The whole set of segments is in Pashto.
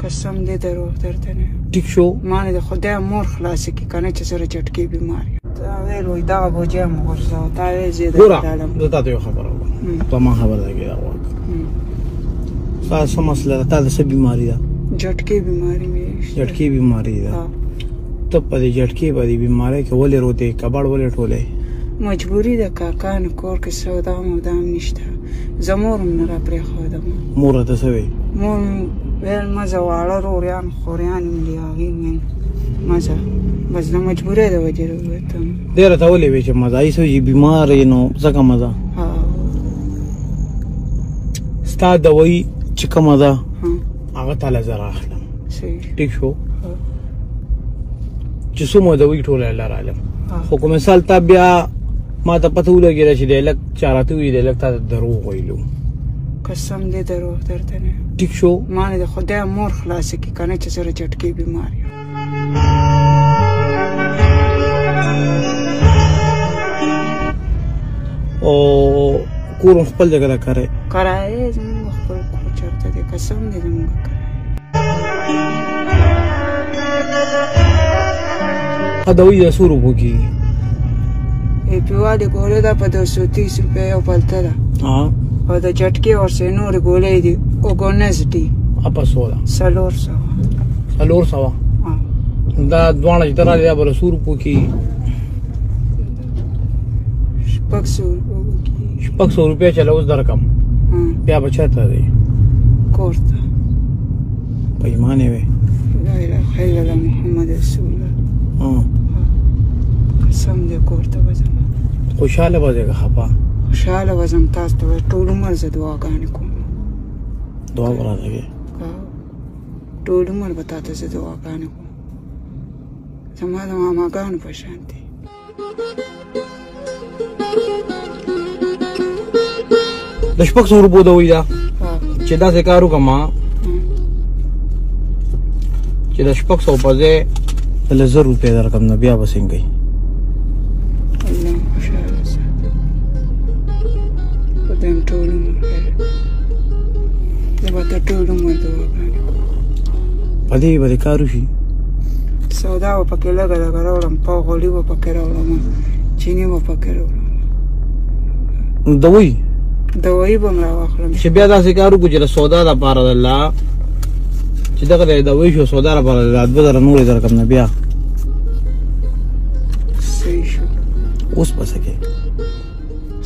قسم دې دروغ درته نه. ټیک شو. ما نه د خدای مور خلاصې کړي که نه چې زه جټکې بیمار یم. تا ویل وایي دغه بوجۍ مې غورځوه، تا ویل زه یې ګوره زه تا ته یو خبره وکړم، په ما خبره ده کېده وکړه. ستا څه مسله ده؟ تا د څه بیماري ده؟ جټکې بیماري مې. جټکې بیماري ده؟ ته په دې جټکې په دې بیمارۍ کې ولې روتې؟ کباړ ولې ټولې؟ مجبوري ده کاکا، نو کور کې سودا مودا هم نشته. زه مور هم نه راپرېښودم. مور راته څه وایي؟ مور ویل مه ځه، واړه روریان خوریان مې دي، هغې ویل مه ځه، بس د مجبورۍ د وجې راووتم. دی راته ولې وایي چې مه ځه؟ هسې چې بیمار یې نو ځکه مه ځه. ستا دوایي چې کومه ده هغه تا له زه راخلم. ټیک شو؟ چې څومره دوایي ټوله له رالم، خو که مثال تا بیا ما ته پته ولګېده چې دی لږ چا راته وویل دی لږ تا ته دروغ ویلو. قسم دې دروغ درته نه. ټیک شو؟ ما نه د خدای مور خلاصې کړي که نه چې زه جټکې بیمار یم. او کور هم خپل دی که د کرایې؟ کرایې زموږ خپل کور چېرته دی، قسم دې زموږ کرایې. دوایي د څو روپو کېږي؟ ای پیوالې ګولۍ ده په 230 روپۍ یو پلته ده. او د جټکې ورسې نورې ګولۍ دي اوګونز دي. په څو ده؟ 400. 400؟ دا دواړه چې ته راغلې دا به له څو روپو کېږي؟ 600 روپو کېږي. 600 روپۍ چې له اوس درکړم بیا به چېرته ځې؟ کور ته. په ایمان یې وې؟ لا اله الا الله محمد رسول الله. قسم دې کور ته به ځم. خوشحاله به ځې که خفه؟ خوشحاله به ځم. تاسو ته به ټول عمر زه دعاګانې کوم. دعا به راته کوې؟ ټول عمر به تا ته زه دعاګانې کوم، زما د ماماګانو په شان دی. د 600 روپو دوایي ده چې داسې کار وکړم چې د 600 په ځای له 1000 روپۍ درکړم نو بیا به څنګه وي؟ الله خوشحاله ساته، خدای مې ټول عمر خیر کړي. زه به ته ټول عمر دعاګانې کوم. په دې به دې کار وشي؟ سودا به پکې لږه لږه راوړم، پاو غوړي به پکې راوړم، چیني به پکې راوړم. دوایي؟ دوایي به هم راواخلم. چې بیا داسې کار وکړو چې د سودا دپاره د الله چې دغه د دوایي شو سودا لپاره د 2000 نورې درکړم نو بیا صحیح شو. اوس به څه کوې؟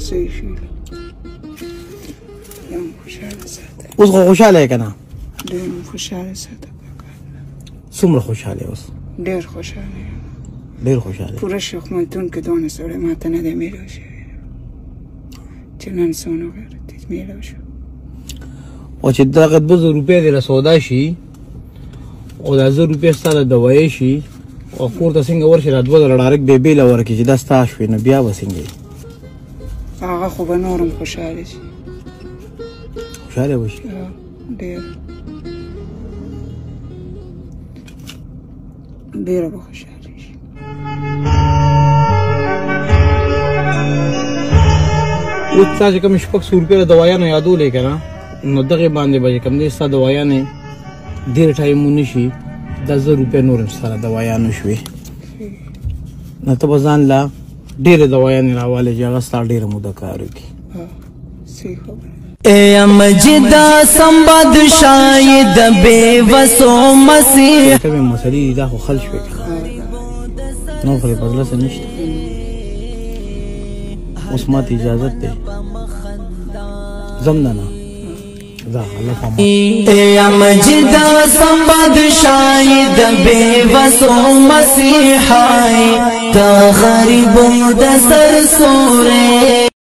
صحیح شو. یم خوشحاله ساته. اوس خو خوشحاله یې که نه؟ ډېر مې خوشحاله ساته کاکا. څومره خوشحاله یې اوس؟ ډېر خوشحاله یم. ډېر خوشحاله؟ پوره شیخ ملتون کې دونه سړی ماته نه دی میلاو شوی چې نن څونه غیرتي میلاو شو. او چې دغه 2000 روپۍ دې له سودا شي او دا 1000 روپۍ ستا د دوایې شي او کور ته څنګه ورشي دا 2000 ډایرکټ بې بېله ورکړي چې دا ستا شوې نو بیا به څنګه وي؟ هغه خو به نور هم خوشحاله شي. خوشحاله به شي؟ ډېر ډېره به خوشحاله شي. اوس تا چې کوم 600 روپۍ د دوایانو یادولې که نه نو دغې باندې به چې کوم دی ستا دوایانې ډېر ټایم ونه شي، دا 1000 روپۍ نور هم ستا د دوایانو شوې، نو ته به ځان له ډېرې دوایانې راوالې چې هغه ستا ډېره موده کار وکړي. اے مجدا سمبد شاید بے وسو مسیح. کومې مسلې دي دا خو حل شوې که نه؟ نور خو دې په زړه څه نشته. اوس ماته اجازت دی ځم نه نه ځه الله په امان. اے مجدا سمبد شاید بے وسو مسیحای تا غریبو د سر سورې.